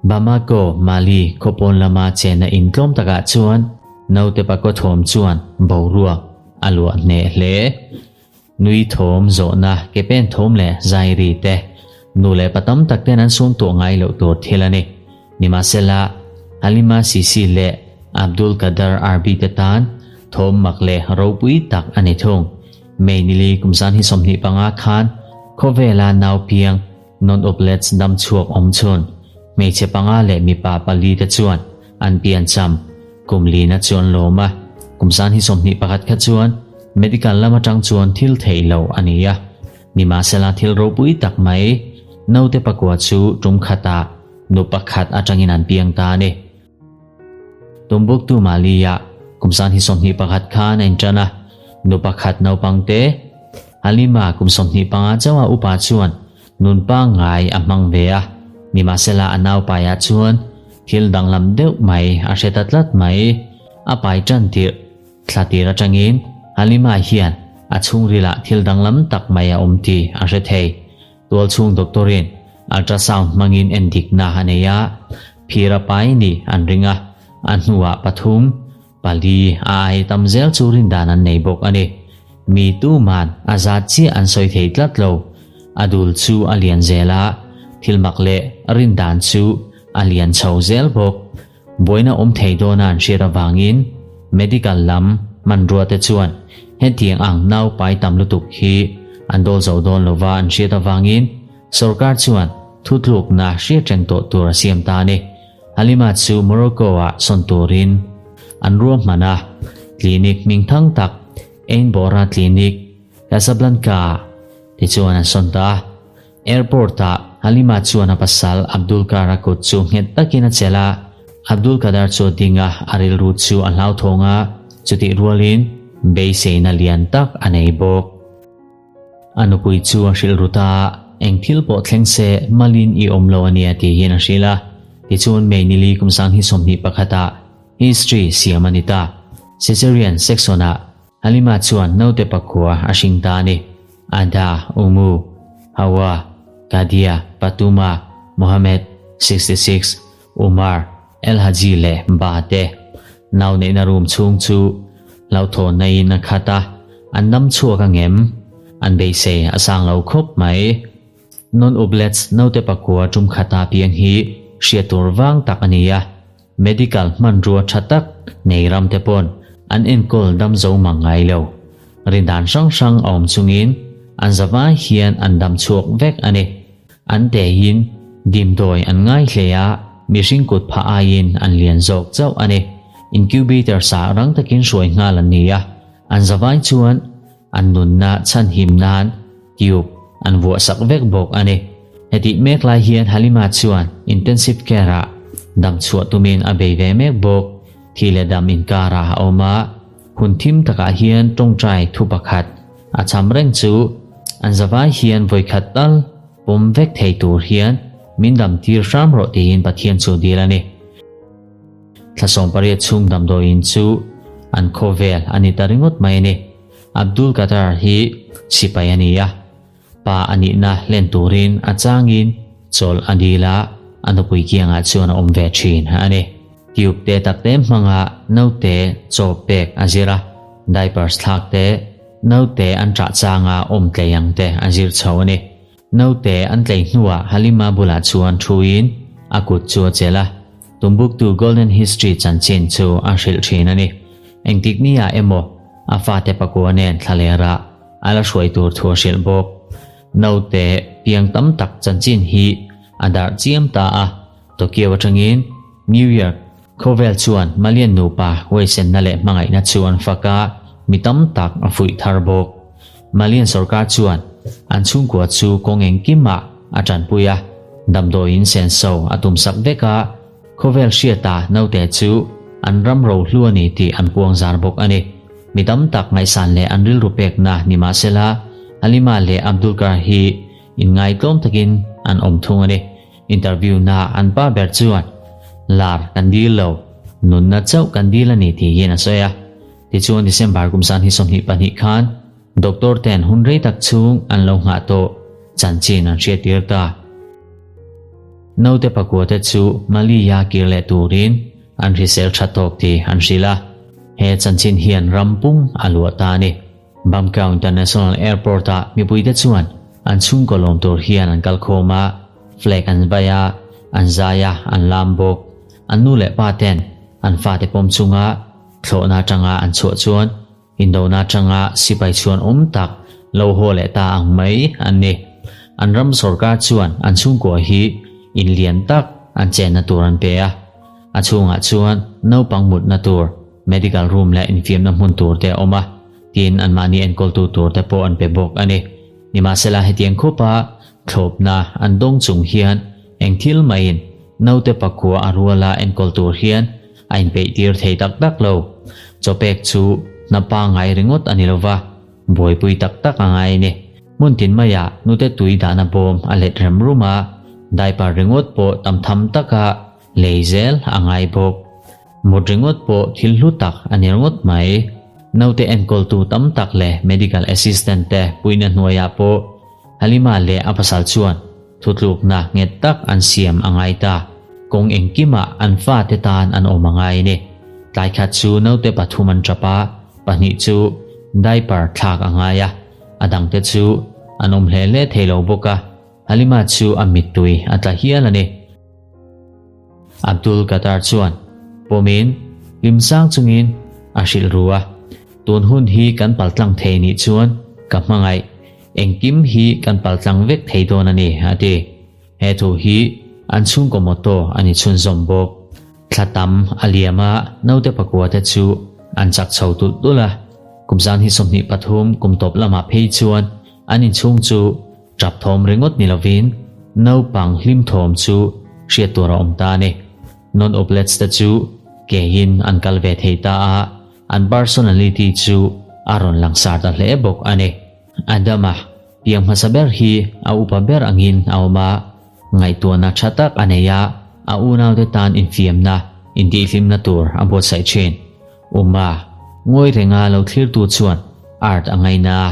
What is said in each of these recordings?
Bamako, Mali khawpawn lama chenna in tlawm takah chuan naute pakaw thawm chuan boruak a luah hneh hle. Nui thawm zawhna ke pen thawm leh zai ri te nu leh pa tam tak ten an sum tuah ngai loh tur thil a ni. Nimahsela, Halima Sisi leh Abdul Kader Arbi te tan thawm mak leh ropui tak a ni thung. May nili kum zan hi 25 khan khawvela nau piang non-uplets dam chhuak awm chhun hmeichhe panga leh mipa pali te chuan an pian cham kum lina chu an lawm a. Kum zan hi 21 kha chuan medical lam atang chuan thil theih lo a ni a. Nimahsela thil ropui tak mai naute pakua chu tum khatah nu pakhat atangin an piang ta a ni. Tumbuktu Mali-a kum zan hi 21 khan a intan a, nu pakhat naupang te Halima kum 25 chauha upa chuan nun pangngai a hmang ve a. Nimahsela a naupaiah chuan thil danglam deuh mai a hre ta tlat mai. A pai tan tirh thla tir atangin Halima hian a chhungrilah thil danglam tak mai a awm tih a hre thei. Tualchhung doctor-in ultrasound hmangin endikna a nei a, phir a pai ni an ring a, a hnuah pathum, pali a ai tam zel chu rindan an nei bawk a ni. Mi tuman a zat chiah an sawi thei tlat lo. A dul chu a lian zel a, thil mak leh rindan chu a lian chho zel bawk. Buaina awm thei dawna an hriat avangin medical lam hmanrua te chuan hetiang ang nau pai tam lutuk hi an dawl zo dawn lova an hriat avangin sorkar chuan thutlukna hriat reng tawh tur a siam ta a ni. Halima chu Morocco ah sawn turin an ruahman a, clinic hming thang tak Ein Bora Clinic, Casablanca ah te chuan an sawn ta a. Airport ah Halima chuan a pasal Abdul Kar a kut chu nghet takin a chelh a, Abdul Kadar chu a ding a, a rilru chu a hlauthawng a, chutih rualin beiseina lian tak a nei bawk. A nupui chu a hrilh ru ta a, eng thil pawh thleng se malin i awm lo a nia tiin a hrilh a, tichuan May nili kum 2021 ah history siam a ni ta. Caesarean section ah Halima chuan naute pakhua a hring ta a ni. Ada, Umu, Hawa, Kadia, Patuma, Mohammed, 66, Umar, El Haji leh Ba te. Nau neihna room chhung chu hlauhthawnna in a khat a, an dam chhuak a ngem? An beisei a sang lo khawp mai. Non-ublets naute pakhua tum khata piang hi hriat tur vang tak a ni a. Medical hmanrua tha tak nei ram te pawn an enkawl dam zo mang ngai lo. Rindan hrang hrang a awm chungin an zavai hian an dam chhuak vek a ni. An tehin dimdawi an ngai hle a, mihring kut phah aiin an lian zawk chauh a ni. Incubator sa rang takin hruai nghal an ni a, an zavai chuan an nunna chhanhim nan tube an vuah sak vek bawk a ni. Hetih mek lai hian Halima chuan intensive care ah dam chhuah tumin a bei ve mek bawk. Thi leh dam inkarah a awm a, hun thim takah hian tawngtai thu pakhat a cham reng chu an zavai hian vawikhat tal pawm vek thei tur hian min dam tir hram rawh tiin Pathian chu dil a ni. Thla 18 chhung damdawiin chu an khawvel a ni ta ringawt mai a ni. Abdul Qatar hi sipai a ni a, pa a nihna hlen turin a changin chawlh a dil a, a nupui kiangah chuan a awm ve thin a ni. Tube te tak te hmanga naute chaw pek a zir a, diapers thlak te, naute an ṭah changa awm tlei ang te a zir chho a ni. Naute an tlei hnuah Halima bulah chuan thuin a kut chu a chelh a, Tumbuktu Golden History chanchin chu a hrilh thin a ni. Engtik ni ah emaw a fate pakua nen thlalera a la hruai tur thu a hrilh bawk. Naute piang tam tak chanchin hi a darh chiam ta a, Tokyo atangin New York khawvel chuan Malian nupa huaisenna leh hmangaihna chu an fak a, mi tam tak a fuih thar bawk. Malian sorkar chuan an chhungkua chu kawng engkimah a tanpui a, damdawiin senso a tumsak vek a, Khawvel hriata naute chu an ram rohlu a ni tih an puang zar bawk a ni. Mi tam tak ngaihsan leh an rilru pekna ni mahsela Halima leh Abdulkar hi inngaihtlawm takin an awm thung a ni. Interview na an pa ber chuan lar kan dil lo, nunna chauh kan dil a ni tiin a sawi a. Tichuan December kum 2022 khan doctor ten hun rei tak chhung an lo nghah tawh chanchin an hriattir ta. Naute pakuate chu Mali-a kir leh turin an hrisel tha tawk tih an hrilh a. He chanchin hian ram pum a luah ta a ni. Bamkau International Airport-ah mipuite chuan an chhungkaw lawm tur hian an kal khawm a, flag an vai a, an zai a, an lam bawk. An nu leh pa ten an fate pawm chunga thlawhna atanga an chhuah chuan Indona atanga sipai chhuan awm tak lo haw leh ta ang mai an ni. An ram sorkar chuan an chhungkua hi in lian tak an chenna tur an pe a. A chhungah chuan naupang mutna tur, medical room leh infiamna hmun tur te a awm a, tin anmahni enkawltu tur te pawh an pe bawk a ni. Nimahsela hetiang khupa thlawpna an dawng chung hian eng thil maiin naute pakua a ruala enkawl tur hian a inpeih tir thei tak tak lo. Chawpek chu hna pangngai ringawt a ni lo va, buaipui tak tak a ngai a ni. Hmun tin maiah nute tui dahna bawm a let rem rum a, diaper ringawt pawh tam tham taka lei zel a ngai bawk. Mut ringawt pawh thil hlu tak a ni ringawt mai. Naute enkawltu tam tak leh medical assistant te puihna hnuaiah pawh Halima leh a pasal chuan Thutlukna nghet tak an siam a ngai ta. Kawng engkimah an fate tan an awm a ngai a ni. Tlai khat chu naute pathum an tap a, pahnih chu diaper thlak a ngai a, a dangte chu an awm hle hle thei lo bawk a, Halima chu a mittui a tla hial a ni. Abdul Qatar chuan pawmin hlim sang chungin a hrilh ru a, Tun hun hi kan paltlang thei nih chuan ka hmangaih, engkim hi kan paltlang vek thei dawn a ni, a ti. He thu hi an chhungkaw motto a ni chhunzawm bawk. Thla tam a liam a, naute pakua te chu an chak chho tulh tulh a. Kum zan hi 23 kum tawp lamah phei chuan an inchhung chu Tap thawm ringawt ni lovin naupang hlim thawm chu hriat tur a awm ta a ni. Non-oblets te chu kein an kal ve thei ta a, an personality chu a rawn langsar ta hle bawk a ni. Adama piang hmasa ber hi a upa ber angin a awm a, ngaihtuahna tha tak a nei a, a unaute tan infiamna, intihhlimna tur a buatsaih thin. Uma, ngawi renga lo thlirtu chuan art a ngaina a.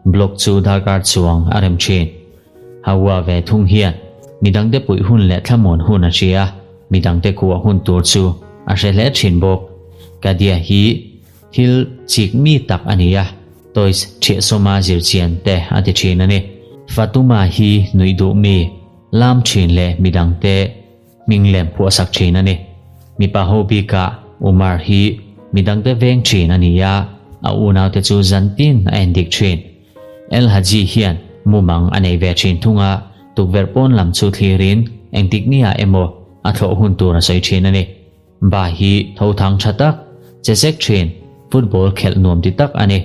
Blog chu darkar chuang a rem thin. Hawa ve thung hian midangte puih hun leh thlamuan hun a hria, midangte kuah hun tur chu a hre hle thin bawk. Kadia hi thil chik mi tak a ni a, toys thiahsawma zirchian te a ti thin a ni. Fatuma hi nuih duh mi, lam thin leh midangte hming lem phuahsak thin a ni. Mipa ho bikah Umar hi midangte veng thin a ni a, a unaute chu zantin a endik thin. El Haji hian mumang a nei ve thin thung a, tukverh pawn lam chu thlirin engtik niah emaw a thlawh hun tur a sawi thin a ni. Ba hi tho thang tha tak, che zek thin, football khelh nuam ti tak a ni.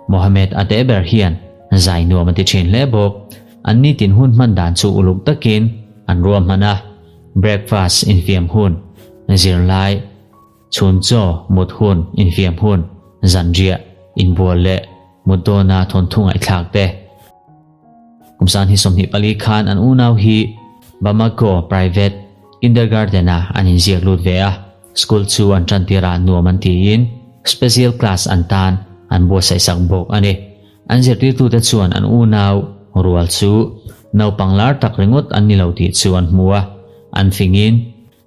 Mohamed a teh ber hian zai nuam a ti thin hle bawk. An nitin hun hman dan chu uluk takin an ruahman a, breakfast infiam hun, zirlai, chhun chaw mut hun infiam hun, zanriah, inbual leh mut dawna thawnthu ngaihthlak te. Kum san hi 24 khan an unau hi Bamako Private Kindergarten-ah an inziak lut ve a, school chu an tan tirah nuam an tiin special class an tan an buatsaihsak bawk a ni. An zirtirtute chuan an unau rual chu naupang lar tak ringawt an ni lo tih chu an hmu a, an fingin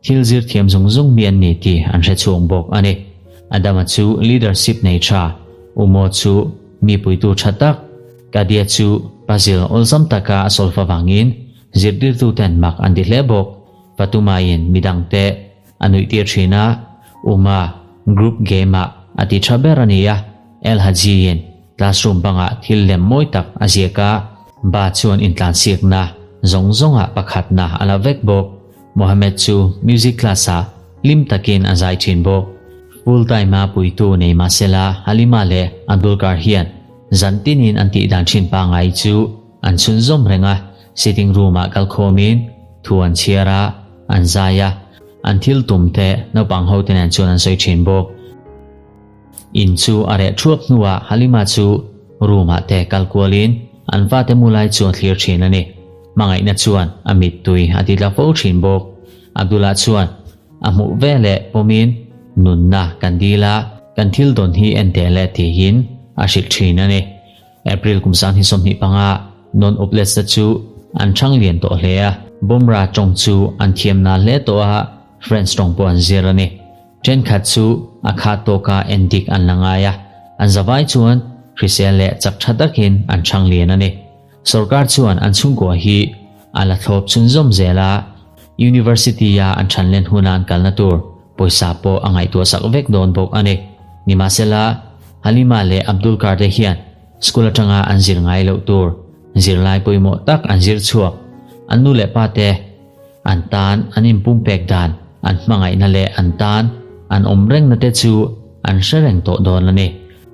thil zir thiam zung zung mi an ni tih an hre chhuak bawk a ni. Adama chu leadership nei tha, Umo chu mi puitu tha tak, Kadia chu puzzle awlsam taka a solve avangin zirtirtuten mak an ti hle bawk. Fatumain midangte a nuihtir thin a, Uma group game-ah a ti tha ber a ni a, El Haji-in classroom bangah thil lem mawi tak a ziak a, Ba chuan intlansiakna zawng zawngah pakhatna a la vek bawk. Mohammed chu music class-ah hlim takin a zai thin bawk. Full time-a puitu nei mahsela Halima leh Abdulkar hian zan tinin an tihdan thin pangngai chu an chhunzawm reng a, sitting room-ah kalkhawmin thu an chhiar a, an zai a, an thil tum te naupang hote nen chuan an sawi thin bawk. In chu a reh thuap hnuah Halima chu room-ah te kal kualin an fate mu lai chu a thlir thin a ni. Hmangaihna chuan a mittui a ti tla fo thin bawk. Abdullah chuan a hmuh ve leh pawmin nunna kan dil a, kan thil dawn hi en teh le tiin a hrilh thin a ni. April kum 2025 non-oblets te chu an chhang lian tawh hle a. Bomra tawng chu an thiam na hle tawh a, French tawng pawh an zir a ni. Thenkhat chu a khat tawka endik an la ngai a, an zavai chuan hrisel leh chak tha takin an chhang lian a ni. Sorkar chuan an chhungkua hi a la thlawp chhunzawm zel a, University-a an thanlen huna an kalna tur pawisa pawh a ngaihtuah sak vek dawn bawk a ni. Nimahsela, Halima leh Abdulkar te hian school atanga an zir ngai loh tur zirlai pawimawh tak an zir chhuak. An nu leh pa te an tan an inpumpek dan, an hmangaihna leh an tan an awm rengna te chu an hre reng tawh dawn a ni.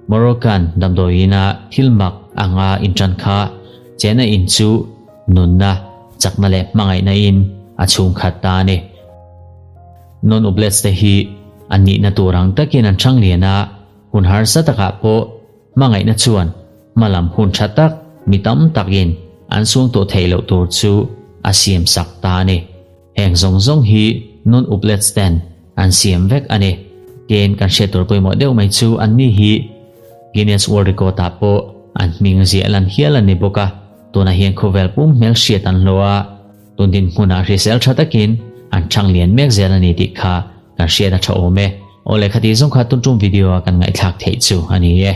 Moroccan damdawiina thil mak anga intan kha chena in chu nunna, chakna leh hmangaihna in a chhungkhat ta a ni. Non-Ublets te hi an nihna tur ang takin an chhang lian a, hun harsa takah pawh hmangaihna chuan hmalam hun tha tak mi tam takin an suangtuah theih loh tur chu a siam sak ta a ni. Heng zawng zawng hi Non-Ublets ten an siam vek a ni. Tin, kan hriat tur pawimawh deuh mai chu anni hi Guinness World Record ah pawh an hming ziah lan hial a ni bawk a, tunah hian khawvel pum hmelhriat an hlawh a, tun dinhmunah hrisel tha takin an chhang lian mek zel a ni tih kha kan hriat a tha awm e. Aw lehkha tih zawng kha tun tum video a kan ngaihthlak theih chu a ni e.